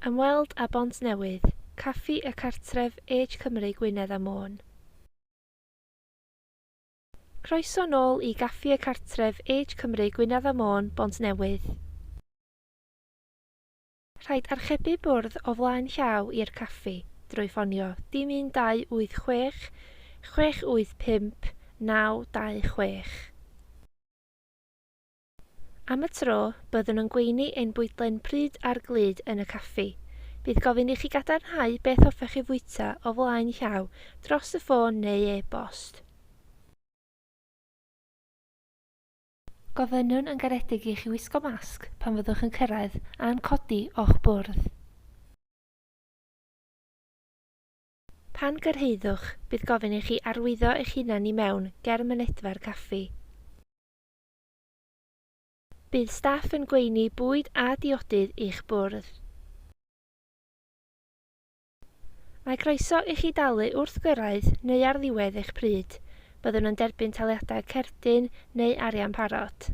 Ymweld â Bont Newydd, Caffi y Cartref Age Cymru Gwynedd a Môn. Croeso nôl i Gaffi y Cartref Age Cymru Gwynedd a Môn, Bont Newydd. Rhaid archebu bwrdd o flaen llaw i'r caffi drwy ffonio dim 1 2 8 6 6 8 5 9 2 6. Am y tro, byddwn yn gweini ein bwydlen pryd ar glud yn y caffi. Bydd gofyn i chi gadarnhau beth hoffech chi fwyta o flaen llaw dros y ffôn neu e-bost. Gofynnwn yn garedig i chi wisgo masg pan fyddwch yn cyrraedd a'n codi o'ch bwrdd. Pan gyrhaeddwch, bydd gofyn i chi arwyddo eich hunan i mewn ger mynedfa'r caffi. Bydd staff yn gweini bwyd a diodydd i'ch bwrdd. Mae croeso i chi dalu wrth gyrraedd neu ar ddiwedd eich pryd. Byddwn yn derbyn taliadau cerdyn neu arian parod.